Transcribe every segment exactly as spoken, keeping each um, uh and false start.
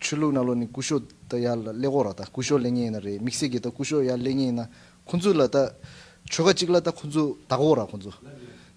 ཆོས་ལུགས་ནང་ལོགས་ནས་སྐུ་ཞབས་ད་ཡར་ལ་སླེབས་ཀྱི་ཡོད་རེད། ད་སྐུ་ཞབས་སླེབས་མཁན་ཡིན་ན་རེད། དམིགས་བསལ་གྱི་ད་སྐུ་ཞབས་ཡར་སླེབས་མཁན་ཡིན་ན་ཁོང་ཚོ་ལ་ད་ཆོལ་ཁ་གཅིག་ལ་ད་ཁོང་ཚོ་བདག་པོ་རེད། ཁོང་ཚོ་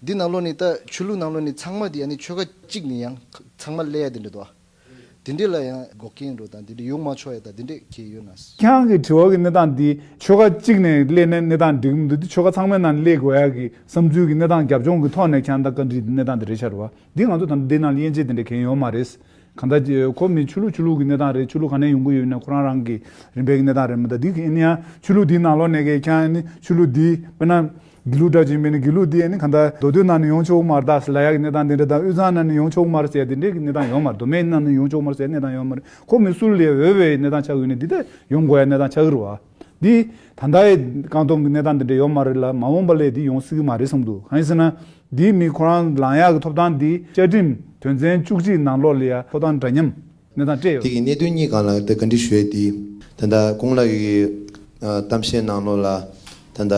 འདི་ནང་ལོགས་ནས་ད་ཆོས་ལུགས་ནང་ལོགས་ནས་ཚང་མ་དེ་ཨ་ནི་ཆོལ་ཁ་གཅིག་ནས་ཡང་ཚང་མ་སླེབས་ཡ་དེ་འདྲ་འདུག་ཨ། དེ་འདྲས་ལ་ཡང་འགོག་རྐྱེན་འགྲོ་དང་དེ་འདྲས་ཡོང་མ་ཆོག་ཡ་དང་དེ་འདྲས་གལ་ཡོད་ན། ཁྱེད་རང་གི་དྲི་བ་གི་གནས་སྟངས་འདི་ཆོལ་ཁ་གཅིག་ནས་སླེབས་ནས་གནས་སྟངས་འགྲིག་གི་མི་འདུག། འདི་ཆོལ་ཁ་ཚང་མའི་ནང་སླེབས་དགོས་ཡ་གི་བསམ་ཚུལ་གི་གནས་སྟངས་རྒྱབ་ལྗོངས་ཀྱི་ཐོག་ནས་ཁྱེད་རང་ད་བཀའ་འདྲི་གནས་སྟངས་འདི་རེད་ཤག་རེད་བ། འདི་ང་ཚོ་ད་ལྟ་འདི་ནང་ལ་དབྱེ་འབྱེད་དེ་འདྲས་གང་ཡང་ཡོད་མ་རེད། གང་ལྟར་ཁོ་མི་ཆོས་ལུགས་ཆོས་ལུགས་ཀྱི་གནས་སྟངས་རེད། ཆོས་ལུགས་ག་ནས་ཡོང་གི་ཡོད་ན་ཁོ་རང་རང་གི་རིམ་པའི་གི་གནས་སྟངས་རེད། མི་ད་འདི་གི་ཨ་ནི་ཡང་ཆོས་ལུགས་འདིའི་ནང་ལོགས་ནས་གི་ཁྱེད་རང་ཨ་ནི་ཆོས་ལུགས་འདི་དཔེར་ན། དགེ་ལུགས་འདྲ་ཅིག་མིན་ན་དགེ་ལུགས་འདི་ཨ་ནི་གང་ལྟར་མདོ་སྟོད་ནང་ནས་ཡོང་ཆོག་གི་མ་རེད་ད་ཟེར་ལབ་ཡག་གི་གནས་སྟངས་དེ་འདྲ་དང་དབུས་གཙང་ནང་ནས་ཡོང་ཆོག་གི་མ་རེད་ཟེར་ཡག་དེ་འདྲའི་གི་གནས་སྟངས་ཡོད་མ་རེད། མདོ་སྨད་ནང་ནས་ཡོང་ཆོག་གི་མ་རེད་ཟེར་ཡག་གནས་སྟངས་ཡོད་མ་རེད། ཁོ་མི་སུ་ལ་ཡང་འོས་པའི་གནས་སྟངས་ཆགས་ཀྱི་ཡོད་ནི་འདི་ད་ཡོང་དགོས་ཡག་གནས་སྟངས་ཆགས་ཀྱི་རེད་བ། འདི་ད་ལྟ་ཡི་རྐང་སྟོང་གི་གནས་སྟངས་དེ་འདྲ་ཡོད་མ་རེད་ལ་མ་འོངས་པ་ལ་འདི་ཡོང་སྲིད་ཀྱི་མ་རེད་བསམ་འདུག། གང་ཡིན་ཟེར་ན་འདི་མི་ཁོ་རང་ལངས་ཡག་གི་ཐོབ་ཐང་འདི་བཅའ་ཁྲིམས་དོན་ཚན་བཅུ་གཅིག་ནང་ལོགས་ལ་ཡང་ཐོབ་ཐང་འདྲ་མཉམ། གནས་སྟངས་སྤྲད་ཡོད། དེ་གི་གནད་དོན་གཉིས་སྒང་ལ་ད་བཀའ་འདྲི་ཞུ་ཡས་དེ། ད་ལྟ་ཀོང་ལགས་ཀྱི་ཨ་གཏམ་བཤད་ནང་ལོགས་ལ་ད་ལྟ་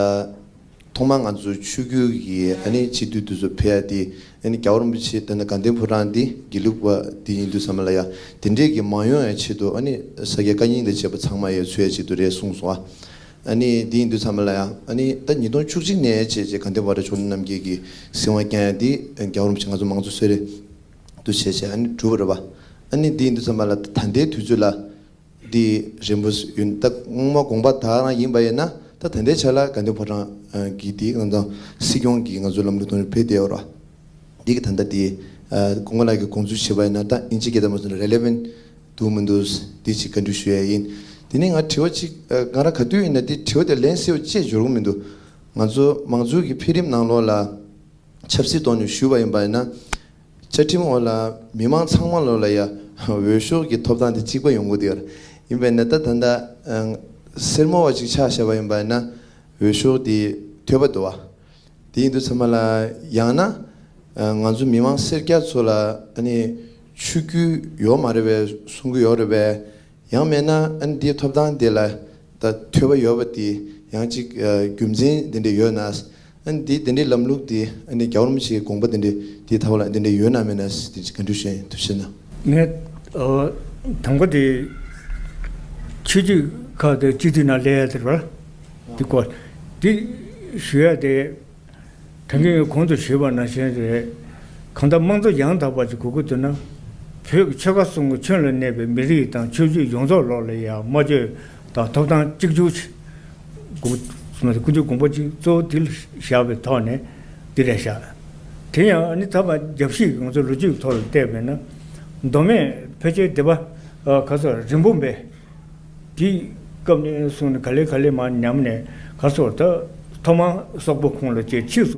ཐོག་མར་ང་ཚོ་ཆོས་བརྒྱུད་ཀྱི་ཨ་ནི་སྤྱི་འཐུས་དེ་ཚོ་ཕེབས་ཡ་དེ་ཨ་ནི་རྒྱལ་བ་རིན་པོ་ཆེ་ད་ལྟ་དགའ་ལྡན་ཕོ་བྲང་འདི་དགེ་ལུགས་པ་འདི་ཡིན་དུས་ཙམ་པ་ལ་ཡ་དེ་འདྲས་ཀྱི་མ་ཡོང་ཡ་ཆེད་དུ་ཨ་ནི་ས་སྐྱ་བཀའ་རྙིང་དང་བཅས་པ་ཚང་མ་ཡ་ཚུད་ཡ་ཆེད་དུ་རེད་གསུངས་སོང་ཨ། ཨ་ནི་འདི་ཡིན་དུས་ཙམ་པ་ལ་ཡ་ཨ་ནི་ད་ཉིས་སྟོང་བཅུ་གཅིག་ནས་བྱས་རྗེས་དགའ་ལྡན་ཕོ་བྲང་ཕྱོགས་གླིང་རྣམ་རྒྱལ་གྱི་གསང་བ་བསྐྱངས་ཡ་འདི་རྒྱལ་བ་རིན་པོ་ཆེ་ང་ཚོ་མང་གཙོ་གསོལ་རས། དུ་བྱས་བྱས་ཨ་ནི་གྲུབ་པ་རེད་པ། ཨ་ནི་འདི་ཡིན་དུས་ཙམ་པ་ལ་ད་ལྟའི་དུས་ཚོད་ལ་འདི་རན་པོ་ཡོད་ད་སྔོན་མ་དགོངས་པ་དག་རང་ཡིན་པ་ཡིན་ན་ད་ད་ལྟའི་ཆ་ལ་དགའ་ལྡན་ཕོ་བྲང་གི་འདི་ང་ཚོ་སྲིད་སྐྱོང་གི་ང་ཚོ་ལམ་ལུགས་དང་འབྲེལ་བསྡད་ཡོད་རེད་པ། འདི་གི་ད་ལྟ་འདི་ཀོང་ཀོང་ལགས་ཀྱི་དགོངས་ཚུལ་བྱས་པ་ཡིན་ན་ད་ཨིན་ཇི་སྐད་དང་མ་སོང་relevant་འདུག་མི་འདུག་འདི་ཅིག་བཀའ་འདྲི་ཞུ་ཡ་ཡིན། དེ་ནས་ང་དྲི་བ་ཅིག་ང་རང་ག་དུས་ཡིན་ན་འདི་དྲི་བ་དེ་ལན་གསལ་པོ་ཅིག་འབྱོར་གི་མི་འདུག། ང་ཚོ་མང་གཙོའི་གི་འཕེལ་རིམ་ནང་ལོགས་ལ། ཆབ་སྲིད་ཐོག་ནས་ཞུས་པ་ཡིན་པ་ཡིན་ན། བཅའ་ཁྲིམས་འོག་ལ་མི་མང་ཚང་མ་ལོགས་ལ་ཡ་འོས་ཤོག་གི་ཐོབ་ཐང་དེ་གཅིག་པ་ཡོང་གི་འདུག་ཡོད་རེད། ཡིན་པ་ཡིན་ན་ད་ད་ལྟ་སེར་མོ་བ་ཅིག་ཆ་བཞག་པ་ཡིན་པ་ཡིན་ན་འོས་ཤོག་དེ་ཐོལ་པ་འདུག་བ། དེ་ཡིན་དུས་ཚང་མ་ལ་ཡང་ན་ང་ཚོ་མི་མང་སེར་སྐྱ་ཚོ་ལ་ཨ་ནི་ཆོས་བརྒྱུད་ཡོད་མ་རེད་པས་གསུང་གི་ཡོད་རེད་པས། ཡང་མེད་ན་ཨ་ནི་འདིའི་ཐོབ་ཐང་དེ་ལ་ད་ཐོས་པ་ཡོད་པ་དེ་ཡང་ཅིག་རྒྱུ་མཚན་དེ་འདྲ་ཡོད་ན། ཨ་ནི་འདི་དེ་འདྲའི་ལམ་ལུགས་དེ་ཨ་ནི་རྒྱལ་བ་རིན་པོ་ཆེའི་དགོངས་པ་དེ་འདྲ་དེའི་ཐོག་ལ་དེ་འདྲ་ཡོད་ན་མེད་ན་དེ་ཅིག་ག་འདྲ་ཞུ་ཡིན་ཐུགས་རྗེ་གནང་། ངས་ཨ་དང་པོ་དེ་ཆོས་བརྒྱུད་ཁག་དེ་སྤྱི་འཐུས་ནང་སླེབས་ཡ་དེ་རེད་པ། དེ་སྐོར་དེ་ཞུ་ཡ་དེ། ད་གིན་གོང་དུ་ཞུས་པ་ནང་བཞིན་རེད། གང་ལྟར་དམངས་གཙོ་ཡང་དག་པ་ཅིག་དགོས་ཀྱི་འདུག་ན། བོད་ཀྱི་ཆོལ་ཁ་གསུམ་གྱི་ཁྱོན་ལ་གནས་པའི་མི་རིགས་དང་ཆོས་བརྒྱུད་ཡོངས་རྫོགས་ལོགས་ལ་ཡང་སྨྲ་བརྗོད་དང་ཐོབ་ཐང་གཅིག་གྱུར་ཅིག་དགོས། ཀུན་སྤྱོད་དགོངས་པ་གཅིག་གཙོ་བོ་དེ་ལ་བཞག་པའི་ཐོག་ནས་འདི་རེད་བཞག། དེ་ཡང་ཨ་ནི་ད་བར་རྒྱབ་བཤིག་ང་ཚོ་ལོ་རྒྱུས་ཀྱི་ཐོག་ལ་བལྟས་པས་ན། མདོ་སྨད་ཕལ་ཆེར་སྡེ་པ་ག་ཚོད་རིན་སྤུངས་པས། དེའི་སྐབས་ནས་བཟུང་ནས་ག་ལེ་ག་ལེ་མར་ཉམས་ནས་ག་སོགས་ད་ཐོག་མར་སོག་པོ་ཁོངས་ལ་བཅད་ཕྱིས་སུ།